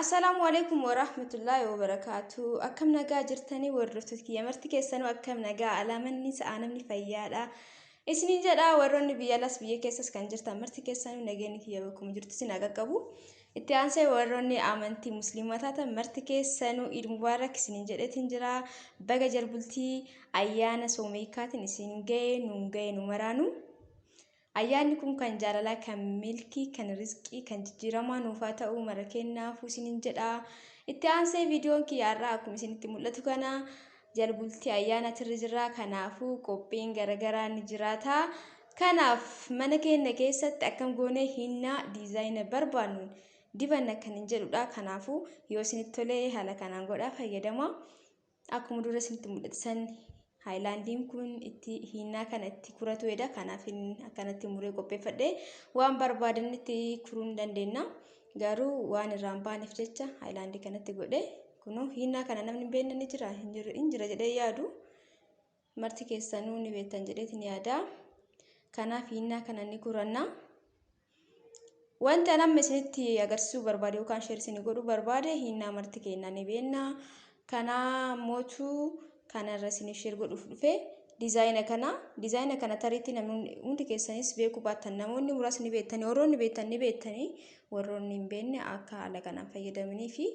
Assalaamu alaikum warahmatullaahi wabarakaatu. Akkam nagaa jirtanii hordoftoota kiyya marti keessanuu akkam nagaa alaamanni sa'aa namni fayyaadha. Isiniin jedha warroonni biyya alas biyya keessas kan jirtan marti keessanuu nageenyi kiyya bakkuma jirtu isin haa qaqqabu. Itti aansee warroonni amantii musliimaa taatan marti keessanuu Iid Mubaarak isiniin jedheetiin jira. Baga jalbultii ayyaana soomeekaatiin isin ga'e nuun ga'e nu maraanu. Ayyaanni kun kan jaalalaa, kan milkii, kan rizqii, kan jijjiiramaa nuuf haa ta'u mara kennaafuu isinin jedha. Itti aansee viidiyoon kiyya har'aa akkuma isinitti mul'atu kana jalbultii ayyaanaatirra jirra. Kanaafuu qophiin garagaraa ni jiraata. Kanaaf mana keenya keessatti akkam goonee hinnaa diizaayina barbaannuun dibanna kan hin jedhudha. Kanaafuu yoo isinitti tole haala kanaan godhaa fayyadama. Akkuma dura isinitti mul'ate san haayilaandiin kun itti hiinnaa kana itti kuratu hedha. Kanaaf akkanatti muree qopheeffadhe waan barbaadanitti kuruu ni dandeenya. Garuu waan irraa hin baaneef jecha haayilaandii kanatti godhe. Kunoo hiinnaa kana namni hin beekne ni jira hin jira jedhee yaadu. Marti keessanuu ni beektan jedheetiin yaada. Kanaaf hiinnaa kana ni kuranna. Wanti an amma isinitti agarsiisuu barbaade yookaan share isinii godhuu barbaade hiinnaa marti keenya ni beekna. Kanaa mootu kanarra isiniif share godhuuf dhufe diizaayina kana diizaayina kana tariitti namni hundi keessanis beekuu baattan namoonni muraasni beektanii warroonni beektan ni beektanii warroonni hin beekne akka haala kanaan fayyadamanii fi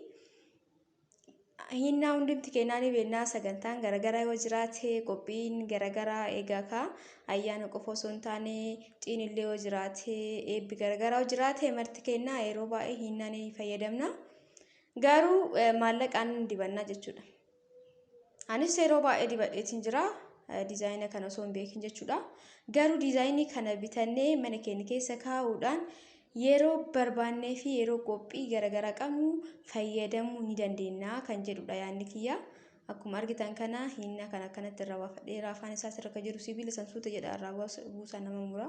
Hinnaa hundumti keenyaa ni beekna sagantaan garagaraa yoo jiraate qophiin garagaraa eegaa kaa ayyaana qofa osoo hin taane ciinillee yoo jiraate eebbi garagaraa yoo jiraate marti keenyaa yeroo baay'ee hinnaa ni fayyadamna. Garuu maallaqaan dibannaa jechuudha. Anis yeroo baay'ee dibadheetiin jira diizaayina kana osoo hin beekin jechuudha. Garuu diizaayinii kana bitannee mana keenya keessa kaa'uudhaan Yeroo barbaannee fi yeroo qophii garagaraa qabnu fayyadamuu ni dandeenya kan jedhudha yaadni kiyya. Akkuma argitan kana hinnaa kana akkanatti irraa baafadheera. Afaan isaas irra kan jiru sibiila san suuta jedha irraa buusaa nama mura.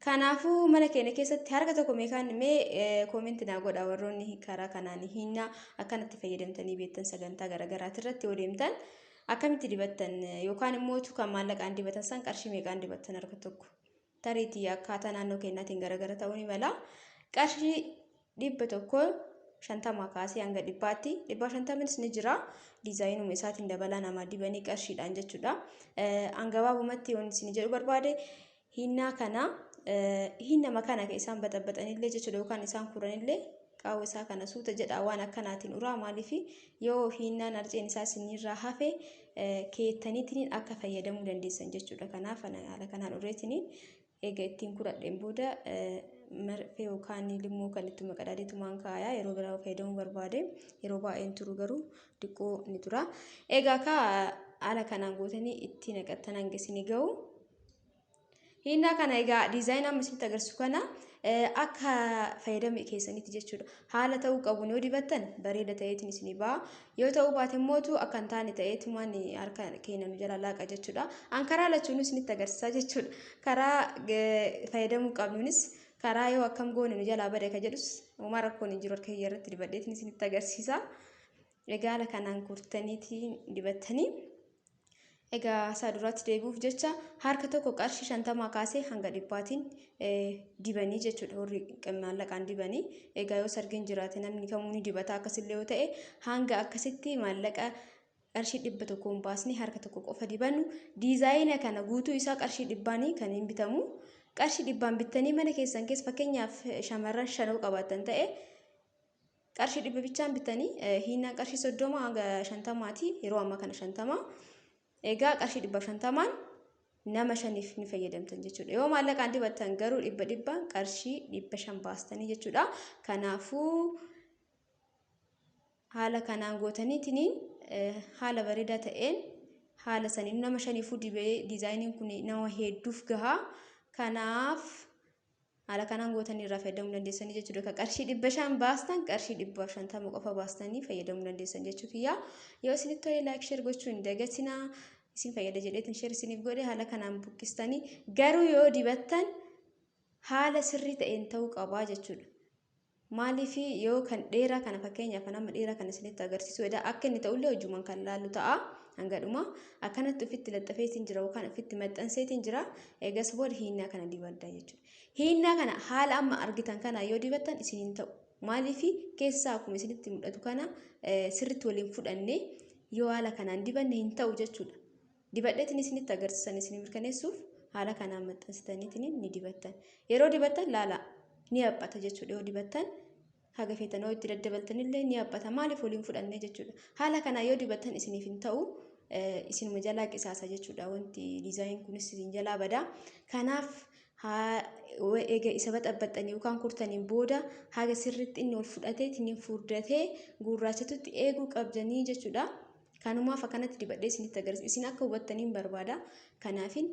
Kanaafuu mana keenya keessatti harka tokko meeqaan mee koomenti naa godha warroonni karaa kanaan hinnaa akkanatti fayyadamtanii beektan sagantaa garagaraati irratti yoo deemtan akkamitti dibattan yookaan immoo kan maallaqaan dibatan san qarshii meeqaan dibattan harka tokko. Tariitii akkaataa naannoo keenyaatiin garagara ta'uu ni mala. Qarshii 150 kaasee hanga 100tti 150nis ni jira. Diizaayinuma isaatiin dabalaa namaa dibanii qarshiidhaan jechuudha. An gabaabumatti yoon isin jedhu barbaade hinnaa kana hinnama kana isaan baxabaxanillee jechuudha yookaan isaan kuranillee qaawwa isaa kana suuta jedhaa waan akkanaatiin uraa maaliif yoo hinnaan arceen isaa isinirraa hafe keettaniitiin akka fayyadamuu dandeessan jechuudha. Kanaaf haala kanaan ureetiniin eega ittiin kuradheen booda marfee yookaan limmoo kan ittuma qadaadeetumaan kaayaa yeroo biraa fayyadamuu barbaade yeroo baay'een turu garuu diqqoo ni tura. Egaa kaa haala kanaan gootanii itti naqattan hanga isinii ga'u. Hinnaa kana egaa diizaayinii amma isinitti agarsiisu kana akka fayyadama keessanitti jechuudha. Haala ta'uu qabuun yoo dibattan bareeda ta'eetiin isinii ba'a. Yoo ta'uu baate immootu akka hin taane ta'eetumaan harka keenya nu jala laaqa jechuudha. An karaa lachuunuu isinitti agarsiisaa jechuudha. Karaa fayyadamuu qabnuunis karaa yoo akkam goone nu jalaa bade ka jedhus homaa rakkoon hin jiru harka kiyya irratti dibadheetiin isinitti agarsiisa. Egaa haala kanaan kurtaniitiin dibattanii Egaa isaa duraatti deebi'uuf jecha harka tokko qarshii 50 kaasee hanga 100n dibanii jechuudha warri maallaqaan dibanii. Egaa yoo sargiin jiraate namni kamuu ni dibata akkasillee yoo ta'e hanga akkasitti maallaqa qarshii 100n baasnee harka tokko qofa dibannu diizaayina kana guutuu isaa qarshii 100n kan hin bitamu. Qarshii 100n bittanii mana keessan keessa fakkeenyaaf shamarran shanoo qabaattan ta'e Qarshii 100 bichaan bitanii hiinnaan qarshii 30 hanga 50ti yeroo ammaa kana 50. Egaa qarshii 150n nama shaniif ni fayyadamtan jechuudha. Yoo maallaqaan dibattan garuu dhibba dhibbaan qarshii 500 baastanii jechuudha. Kanaafuu haala kanaan gootaniitiniin haala bareedaa ta'een haala saniin nama shaniifuu dibee diizaayiniin kun nama hedduuf gaha. Kanaaf Haala kanaan gootanii irraa fayyadamuu dandeessanii jechuudha. Kan qarshii 500 baastan qarshii 150 qofa baastanii fayyadamuu dandeessan jechuu kiyya. Yoo isinitti tole like share gochuu hin dagatinaa. Isin fayyada jedheetiin share isiniif godhe haala kanaan buqqistanii garuu yoo dibattan haala sirrii ta'een ta'uu qabaa jechuudha. Maaliif yoo kan dheeraa kana fakkeenyaaf kan amma dheeraa kana isinitti agarsiisuu edha akka inni ta'ullee hojumaan kan laallu ta'a hanga dhuma akkanatti ofitti laxxafeetiin jira yookaan ofitti maxxanseetiin jira eegas booda hiinnaa kana dibadda jechuudha. Hiinnaa kana haala amma argitan kana yoo dibattan isin hin ta'u. Maaliif keessaa akkuma isinitti mul'atu kana sirriitti waliin fudhanne yoo haala kanaan dibanne hin ta'u jechuudha. Dibadheetiin isinitti agarsiisan isin mirkaneessuuf haala kanaan maxxansitaniitiin ni dibattan. Yeroo dibattan laala ni haphata jechuudha. Yoo dibattan haga feetan yoo itti daddabaltanillee ni haphata. Maaliif waliin fudhanne jechuudha. Haala kanaan yoo dibattan isiniif hin ta'u, isinuma jalaa qisaasa jechuudha. Wanti dizaayin kunis isin jalaa bada. Kanaaf eega isa baxabbaxxanii yookaan kurtaniin booda haga sirriitti inni ol fudhatee inni furdatee gurraachatutti eeguu qabdanii jechuudha. Kanumaaf akkanatti dibadhee isinitti agarsiisa. Isin akka hubattaniin barbaada. Kanaafin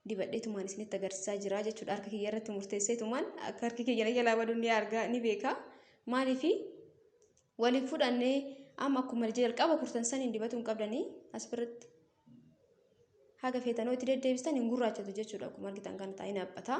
dibadheetumaan isinitti agarsiisaa jira jechuudha. Harka kiyya irratti murteesseetumaan akka harki kiyya jalaa badu ni argaa ni beeka. Maaliifi waliin fudhannee amma akkuma jalqaba kurtan saniin dibatuu hin qabdanii as biratti. Haga feetan yoo itti deddeebistan hin gurraachatu jechuudha. Akkuma argitan kana taa'ee dhaabbata.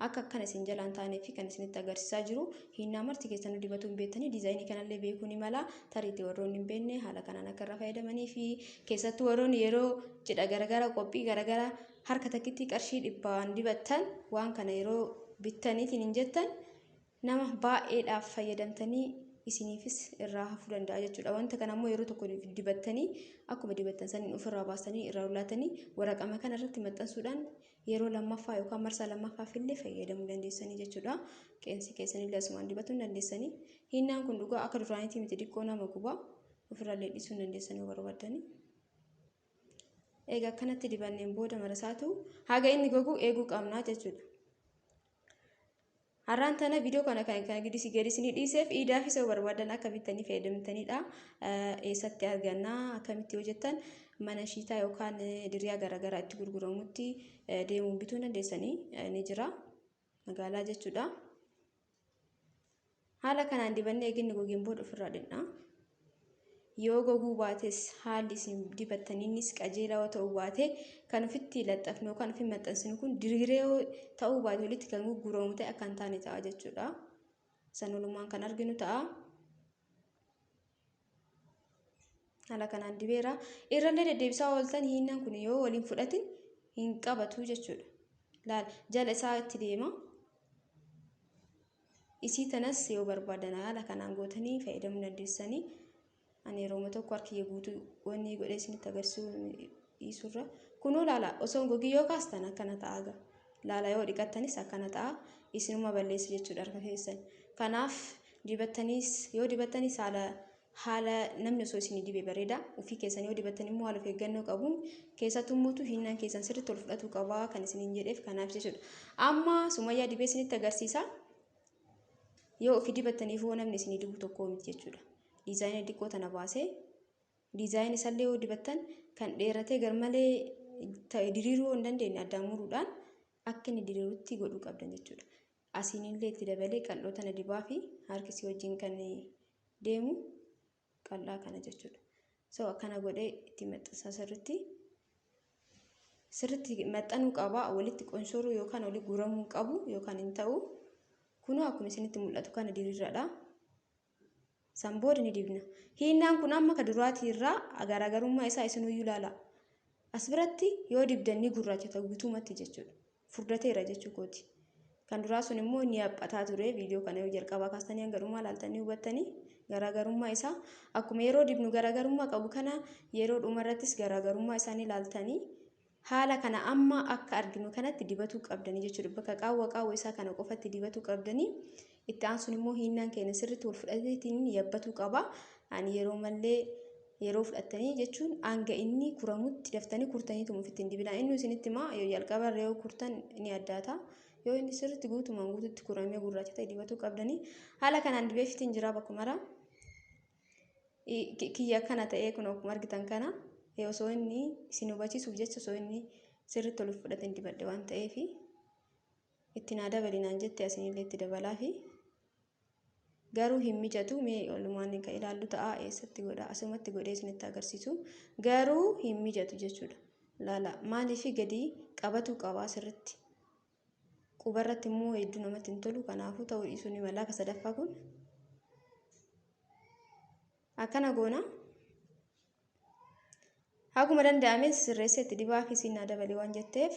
Akka akkana isin jalaan taanee fi kan isinitti agarsiisaa jiru hinnaa marti keessanuu dibatuu hin beektanii diizaayinii kanallee beekuu ni mala. Tariitii warroonni hin beekne haala kanaan akka irraa fayyadamanii fi keessattuu warroonni yeroo cidha garagaraa qophii garagaraa harka takkitti qarshii 100n dibattan waan kana yeroo bittaniitiin hin jettan nama baay'eedhaaf fayyadamtanii isiniifis irraa hafuu danda'a jechuudha. Wanta kana immoo yeroo tokko dibattanii akkuma dibattan saniin ofirraa baasanii irraa ulaatanii waraqama kana irratti maxxansuudhaan yeroo lammaffaa yookaan marsaa lammaffaaf illee fayyadamuu dandeessanii jechuudha. Qeensi keessanillee asumaan dibatuu hin dandeessanii. Hinnaan kun dhugaa akka duraaniitii miti, xiqqoo nama guba. Ofirraa illee dhiisuu hin dandeessanii yoo barbaaddanii. Egaa akkanatti dibanneen booda marasaatu haga inni gogu eeguu qabnaa jechuudha. Har'aan tana viidiyoo kana kan gadi isinii dhiiseef iidaafis yoo barbaadan akka bittanii fayyadamtanidha. Eessatti argannaa akkamitti yoo jettan mana shiitaa yookaan diriyaa garaagaraa itti gurguramutti deemuun bituu dandeessanii ni jira. Magaalaa jechuudha. Haala kanaan dibannee eeginni gogeen booda ofirraa dhidha. Yoo goguu baates haalli isin dibattaniinis qajeelaa yoo ta'uu baate kan ofitti laxxafnu yookaan ofitti maxxansinu kun diriiree yoo ta'uu baate walitti kan gurguramu ta'e akka hin taane ta'a jechuudha. San walumaan kan arginu ta'a. Haala kanaan dibeera. Irrallee deddeebisaa ooltan hinnaan kun yoo waliin fudhatin hin qabatu jechuudha. Laal jala isaa itti deema. Isii tanas yoo barbaadan haala kanaan gootanii fayyadamuu dandeessanii. Ani yeroo tokko harki kiyya guutuu wanni godhee isinitti agarsiisuu dhiisurra. Kunoo laala osoo hin gogin yoo kaastan akkana ta'a gaa. Laala yoo dhiqattanis akkana ta'a. Isinuma balleessa jechuudha harka keessan. Kanaaf dibattaniis yoo dibattanis haala namni osoo isinii dibe bareeda. Ofii keessan yoo dibattan immoo haala of eeggannoo qabuun keessattuu immoo hinnaan keessan sirriitti ol fudhatuu qabaa kan isiniin jedheef kanaaf jechuudha. Amma Sumayyaa dibee isinitti agarsiisa. Yoo ofii dibattaniif hoo namni isinii dibu tokko miti jechuudha. Diizaayinii xiqqoo tana baasee diizaayinii isallee yoo dibattan kan dheeratee garmalee ta'e diriiruu hin dandeenye addaan muruudhaan akka inni diriirutti godhuu qabdan jechuudha. Asiinillee itti dabalee qal'oo tana dibaa fi harkisii wajjin kan deemu qal'aa kana jechuudha. So akkana godhee itti maxxansaa sirriitti. Sirriitti maxxanuu qaba. Walitti qonsoruu yookaan walitti guuramuu qabu yookaan hin ta'u. Kunoo akkuma isinitti mul'atu kana diriiraadha. San booda ni dibna. Hinnaan kun amma ka duraatii irraa garaagarummaa isaa isinuyyuu ilaala. As biratti yoo dibdan ni gurraachata guutumatti jechuudha. Furdateera jechuu kooti. Kan duraa sun immoo ni haphataa ture. Viidiyoo kana yoo jalqabaa kaastanii hanga dhumaa ilaaltanii hubattanii garaagarummaa isaa akkuma yeroo dibnu garaagarummaa qabu kana yeroo dhumarrattis garaagarummaa isaanii ilaaltanii haala kana amma akka arginu kanatti dibatuu qabdanii jechuudha. Bakka qaawwa qaawwa isaa kana qofatti dibatuu qabdanii. Itti aansuun immoo hinnaan keenya sirriitti wal fudhateetiin yabbatuu qaba. Ani yeroo mallee yeroo fudhattanii jechuun hanga inni kuramutti daftanii kurtaniituma ofitti hin dibinaa. Inni isinitti himaa yoo jalqaba irra yoo kurtan ni addaata. Yoo inni sirriitti guutumaan guututti kuramee gurraacha ta'e dibatuu qabdanii. Haala kanaan dibeefitiin jira bakkuma mara. Kiyya akkana ta'ee kun akkuma argitan kana osoo inni isin hubachiisuuf jecha osoo inni sirriitti ol fudhateen dibadhe waan ta'eef itti naa dabalinaan jette asinillee itti dabalaafi. Garuu hin mijatu mee walumaan kan ilaallu ta'a eessatti godha asumatti godhee isinitti agarsiisu garuu hin mijatu jechuudha. Laala maaliif gadi qabatu qaba sirriitti. Qubarratti immoo hedduu namatti hin tolu kanaafuu ta'uu dhiisuu ni mala. Akka sadaffaa kun akkana goona. Haguma danda'ameen sirreessee itti dibaa fi siin naa dabalee waan jetteef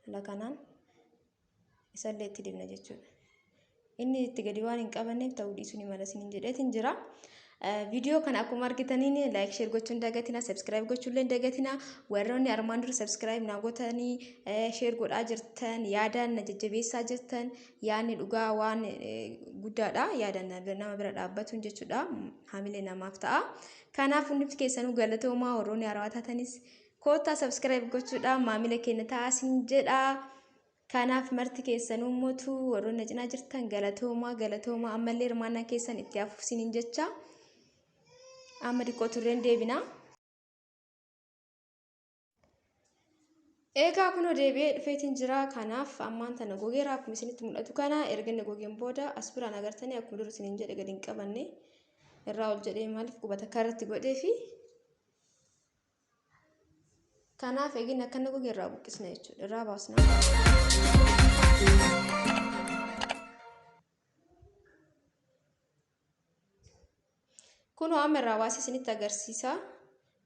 haala kanaan isallee itti dibna jechuudha. Inni itti gadi waan hin qabanneef ta'uu dhiisuu ni mala isiniin jedheetiin jira. Viidiyoo kana akkuma argitaniin like share gochuun hin dagatina, subscribe gochuullee hin dagatina. Warroonni armaan dura subscribe naa gootanii share godhaa jirtan, yaadaan na jajjabeessaa jirtan, yaadni dhugaa waan guddaadha. Yaadaan nama bira dhaabbatuun jechuudha. Hamilee namaaf ta'a. Kanaaf hundumti keessanuu galatoomaa warroonni haarawaa taatanis koottaa subscribe gochuudhaan maamila keenya ta'aa isin jedha. Kanaaf marti keessanuu mootu warroonni na cinaa jirtan galatoomaa galatoomaa ammallee hirmaannaa keessan itti hafuuf isiniin jecha. Amma xiqqoo turreen deebina. Egaa kunoo deebi'ee dhufeetiin jira. Kanaaf ammaan tana gogeera akkuma isinitti mul'atu kana erga inni gogeen booda as biraan agartanii akkuma dura isiniin jedhe gadi hin qabanne irraa ol jedhee maaliif qubata karratti godhee fi kanaaf eegin akka inni goge irraa buqqisna jechuudha irraa baasna. Kunoo amma irraa baasee isinitti agarsiisa.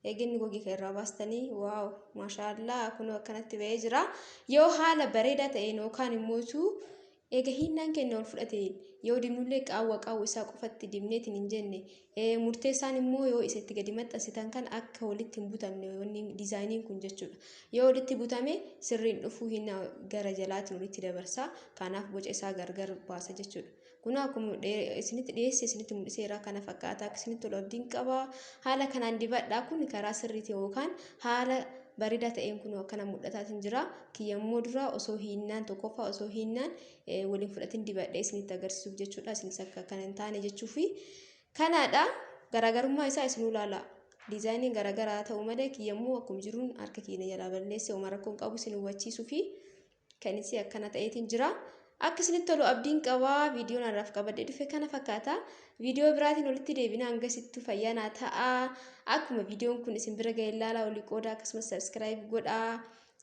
Eeginni goge kan irraa baastanii waaw maashaallaa kunoo akkanatti ba'ee jira. Yoo haala bareedaa ta'een yookaan immoo eega hinnaan keenya ol fudhateen yoo dibnullee qaawwa qaawwa isaa qofatti dibneetiin hin jenne murteessaan immoo yoo isa itti gadi maxxansitan kan akka walitti hin butamne wanni diizaayiniin kun jechuudha. Yoo walitti butame sirriin dhufuu hinna gara jalaatiin walitti dabarsa. Kanaaf boca isaa gargar baasa jechuudha. Kun akkuma isinitti dhiyeesse isinitti mul'iseera kana fakkaata akka isinitti tolu abdiin qaba. Haala kanaan dibadhaa kun karaa sirrii ta'e yookaan haala bareedaa ta'een kun akkana mul'ataatiin jira. Kiyyammoo dura osoo hiinnaan tokkoffaa osoo hiinnaan waliin fudhatin dibadhee isinitti agarsiisuuf jechuudha. Isinis akka kana hin taane jechuufi. Kanaadha garaagarummaa isaa isinuu ilaala. Diizaayiniin garaagaraa ta'u malee kiyyammoo akkuma jiruun harka keenya jalaa balleesse homaa rakkoon qabu isin hubachiisuufi. Kan isii akkana ta'eetiin jira. Akka isinitti tolu abdiin qaba. Viidiyoon har'aaf qabadhee dhufe kana fakkaata. Viidiyoo biraatiin walitti deebina hangasittuu fayyaa naa ta'a. Akkuma viidiyoon kun isin bira ga'e ilaalaa olii qoodaa akkasumas subscribe godhaa.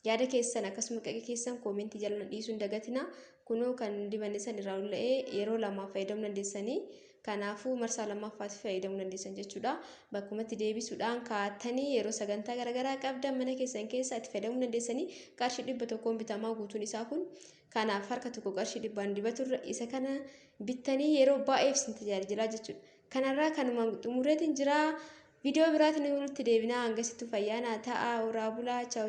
Yaada keessan akkasuma qeeqa keessan koomentii jala dhiisuu hin dagatina. Kunoo kan dibanne san irraa olla'ee yeroo lamaaf fayyadamuu dandeessanii. Kanaafuu marsaa lammaffaatti fayyadamuu dandeessan jechuudha. Bakkumatti deebisuudhaan kaa'attanii yeroo sagantaa garaagaraa qabdan mana keessan keessaa itti fayyadamuu dandeessanii qarshii 100 bitamaa guutuun isaa kun. Kanaaf harka tokko qarshii 100 dibaturra isa kana bittanii yeroo baay'eef isin tajaajilaa jechuudha. Kanarraa kanumaan xumureetiin jira. Viidiyoo biraatiin walitti deebinaa hangasittuu fayyaa naa ta'a. Horaa bulaa. Chaaw.